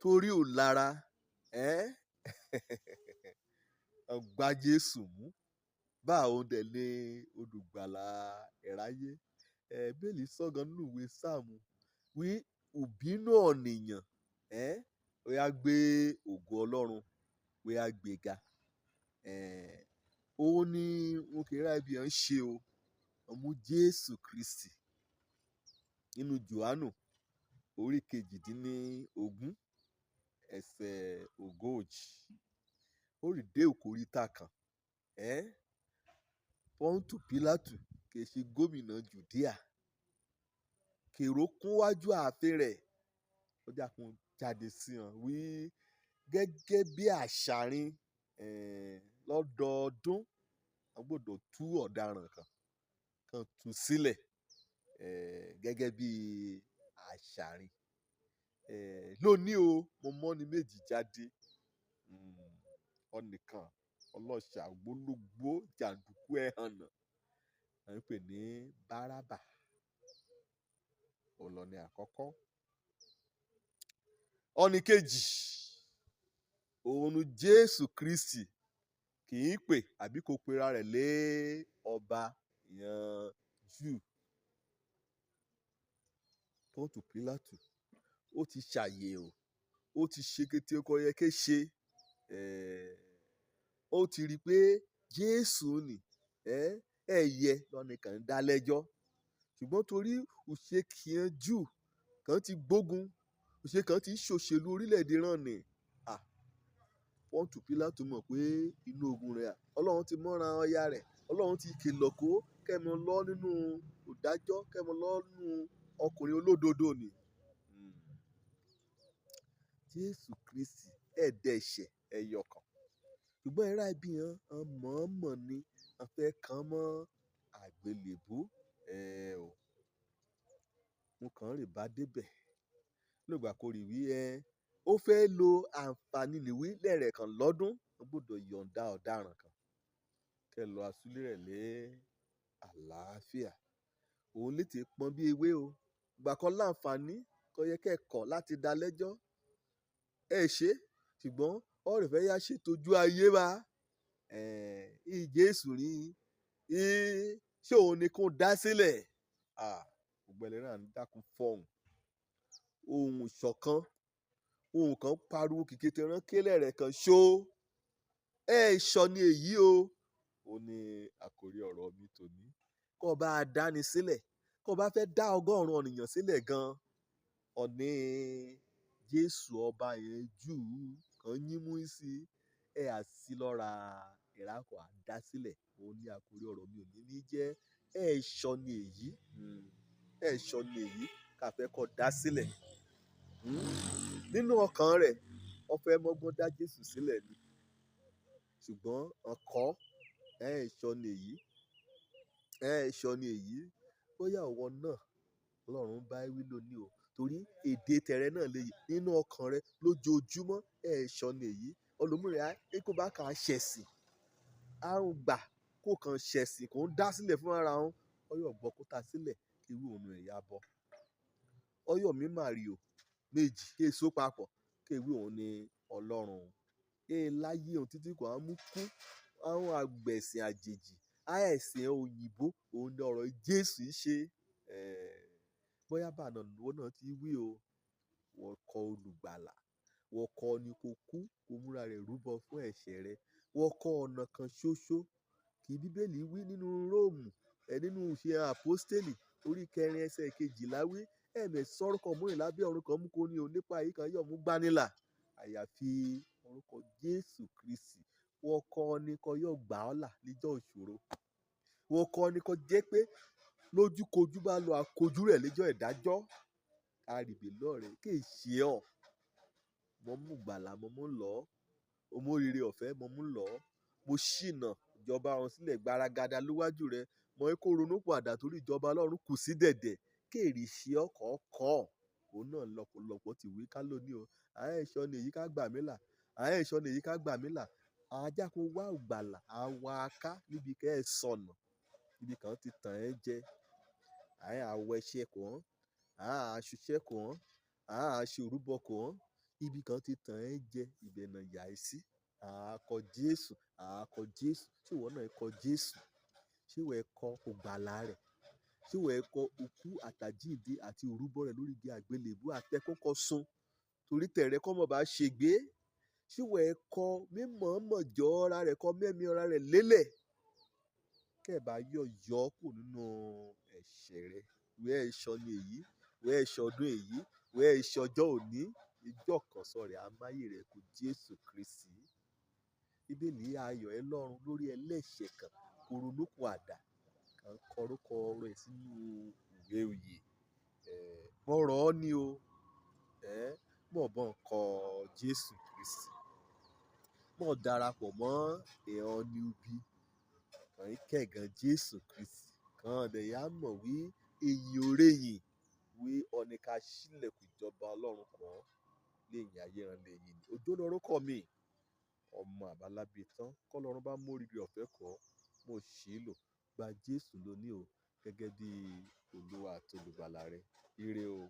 Torí ò lára ẹ́ gba Jésù mú bá òun dẹ̀ ní olùgbàlà ẹ̀ráyé. Bíbélì sọ gan nínú ìwé Sáàmù wí ìbínú ọ̀nìyàn ó yá gbé ògo Ọlọ́run, ó yá gbé ga. Òun ni wọn kì í ra ibi à ń ṣe o. Wọ́n mú Jésù Kristi nínú Jòhánù orí 18 ẹsẹ̀ 40. Ó rí dé ìkóríta kan. Pọ́ńtù Pílátù kì í ṣe gómìnà Jùdíà. Kèrò kún wájú ààfin rẹ̀. Ó dákun jáde sí wọn wí gẹ́gẹ́ bí àṣàrin lọ́dọọdún a gbọ́dọ̀ tú ọ̀daràn kan kan tú sílẹ̀ gẹ́gẹ́ bí àṣàrin. Lónìí o, mo mọ́ni méjì jáde. Ọnìkan ọlọ́ṣà ògbólógbòó jàǹdùkú ẹhànnà à ń pè ní Bárábà. Òun lọni àkọ́kọ́. Ọnì kejì òun ni Jésù Kristi kì í pè àbí kó pera rẹ̀ lé ọba ìyan Júù. Pọ́ńtù Pílátù ó ti ṣàyẹ̀wò, ó ti ṣe kété kó yẹ ké ṣe. Ó ti rí i pé Jésù nì ẹ̀yẹ lọ́nìkan ń dá lẹ́jọ́. Ṣùgbọ́n torí òṣèkìyàn Júù kan ti gbógun, òṣè kan ti ṣòṣèlú orílẹ̀-èdè rán ni. Pọ́ńtù Pílátù mọ̀ pé inú ogun rẹ̀, Ọlọ́run ti mọ́ra ọya rẹ̀, Ọlọ́run ti kìlọ̀ kó kẹ́mọ lọ nínú ìdájọ́, kẹ́mọ lọ nínú ọkùnrin olódodo ni. Jésù Kristi ẹ̀ẹ́dẹ̀ṣẹ̀ ẹyọ kan. Ṣùgbọ́n ẹ̀rá ibi hàn mọ̀ọ́mọ̀ ni a fẹ́ kàn mọ́ àgbélébú. O. Mo kàn rè bá débẹ̀. Lóògbà kó rí wí ó fẹ́ lo àǹfààní nìwí lẹ́ẹ̀kan lọ́dún, ó gbọ́dọ̀ yọ̀ǹda ọ̀daràn kan. Kẹ́ lọ asúlé rẹ̀ lé àlàáfíà. Òun lè ti pọ́n bí ewé o. Ìgbà kan láǹfààní kó yẹ kẹ́ kọ̀ láti dá lẹ́jọ́. Ẹ ṣe, ṣùgbọ́n ọ̀rẹ́ fẹ́ yá ṣètọ́jú ayé wa. Jésù rí i, ṣé òun ni kó dá sílẹ̀? Gbogbo ẹlẹ́ran ń dákun fọhùn. Ohùn ìṣọ̀kan, ohùn kan pariwo kìkì tẹran kélẹ̀ rẹ̀ kan ṣó. Ẹ ṣọ ni èyí o. Ó ní àkórí ọ̀rọ̀ mi tòní. Kó bá a dáni sílẹ̀, kó bá fẹ́ dá 100 ènìyàn sílẹ̀ gan, ọ̀ní Jésù ọba yẹn Júù kan yínmú sí ẹ àsí lọ́ra ìrákò àdá sílẹ̀. Ó ní àkórí ọ̀rọ̀ mi òní ní jẹ́ ẹ ṣọ ni èyí. Ẹ ṣọ ni èyí ká fẹ́ kó dá sílẹ̀. Nínú ọkàn rẹ̀, ó fẹ́ mọ́gbọ́n dá Jésù sílẹ̀ ni. Ṣùgbọ́n ọkọ ẹ ṣọ ni èyí. Ẹ ṣọ ni èyí. Bóyá ọwọ́ náà Ọlọ́run bá wí lónìí o. Torí èdè tẹrẹ náà lè yí nínú ọkàn rẹ lójoojúmọ́. Ẹ ṣọ ni èyí. Ọlọ́mùrẹ́ á kó bá kà á ṣẹ̀sìn. A ń gbà kó kan ṣẹ̀sìn kó ń dá sílẹ̀ fún ara wọn. Ọyọ̀ gbọ́ kó ta sílẹ̀ kí irú òun rẹ̀ yá bọ́. Ọyọ̀ mi màrìò méjì kí èso papọ̀ kí ewé òun ní Ọlọ́run. Ẹ láyé òun títí kò á mú kú. Àwọn àgbẹ̀sìn àjèjì, àìsàn òyìnbó, òun ní ọ̀rọ̀ Jésù ṣe. Bóyá bànà lówó náà ti wí o. Wọ́n kọ olùgbàlà. Wọ́n kọ́ ni kó kú, kó múra rẹ̀ rúbọ fún ẹ̀ṣẹ̀ rẹ. Wọ́n kọ ọ̀nà kan ṣoṣo kí Bíbélì wí nínú Róòmù, nínú ìṣe àpọ́stélì orí 4 ẹsẹ̀ 12 wí. Ẹ̀mẹ̀ sọ́rúkọ mú ìlábẹ́ ọ̀run kan mú kó ní o nípa èyí kan yọ̀ mú gbanilà. Àyàfi orúkọ Jésù Kristi. Wọ́n kọ́ ni kó yọ̀ gbà ọ́ là níjọ́ ìṣòro. Wọ́n kọ́ ni kó jẹ́ pé lójúkojú bá lọ àkojú rẹ̀ lẹ́jọ́ ìdájọ́. Arìbè lọ́rẹ̀ẹ́ kì í ṣe ọ́. Mo mú ìgbàlà, mo mú lọ. Mo mú rere ọ̀fẹ́, mo mú lọ. Mo ṣìnà ìjọba ọ̀run sílẹ̀ gbaragada lówájú rẹ. Mo ní kó ronú padà torí ìjọba Ọlọ́run kù sí dẹ̀dẹ̀. Kéèrè ṣe ọkọ̀ kọ́. Òun náà lọ́pọ̀lọpọ̀ ti wí ká lónìí o. Àá ṣọ ni èyí ká gbà mí là. Àá ṣọ ni èyí ká gbà mí là. Ajá kó wá ìgbàlà, àwa ká níbi kẹ́ ẹ sọnù. Ibi kan ti tàn ẹ́ jẹ. Àá àwọ̀ ẹ̀ṣẹ̀ kò hàn. Àá aṣiṣẹ́ kò hàn. Àá aṣe òrúbọ kò hàn. Ibi kan ti tàn ẹ́ jẹ, ibẹ̀ náà yà ẹ́ sí. Àá kọ Jésù, àá kọ Jésù. Ṣé ìwọ náà kọ Jésù? Ṣé ìwọ ẹ kọ ògbàlà rẹ̀? Ṣé ìwọ ẹ kọ ikú àtàjíǹde àti ìrúbọ rẹ̀ lórí igi àgbélébùú àtẹkùnkọ sun torí tẹ̀rẹ̀ kọ́ mọ̀ bá ṣègbé? Ṣé ìwọ ẹ kọ mímọ̀ọ́mọ̀ jọ ara rẹ̀ kọ mẹ́mí ara rẹ̀ lélẹ̀? Kẹ́ ẹ̀ bá yọ̀ yọ ọ́ kúrò nínú ẹ̀ṣẹ̀ rẹ. Ìwé ẹ̀ṣọ́ ni èyí, ìwé ẹ̀ṣọ́ ọdún èyí, ìwé ẹ̀ṣọ́ ọjọ́ òní, ìjọ kànṣọ́ rẹ̀ amáyé rẹ̀ kú Jésù Kristi. Bíbélì ayọ̀ ẹ lọ́run lórí ẹlẹ́ṣẹ̀ kan kò ronúpìwàdà kan kọrúkọ rẹ̀ sínú ìwé òye. Mọ̀rọ̀ ọ́ ní o, mọ̀ bọ́n kọ Jésù Kristi. Mọ̀ darapọ̀ mọ́ ìhàn ní ubi kàn ń kẹ̀gàn Jésù Kristi. Kàn dẹ̀ yá mọ̀ wí èyìn òreyìn wí ọni ká ṣílẹ̀kùn ìjọba Ọlọ́run kàn án léyìn ayéran lẹ́yìn. Òjó lorúkọ mi, ọmọ àbálábí tán. Kọ́lọ́run bá móríire ọ̀fẹ́ kọ́, mo ṣì í lò. Gba Jésù lóní o gẹ́gẹ́ bí Olúwa àti olùgbàlà rẹ. Ire o.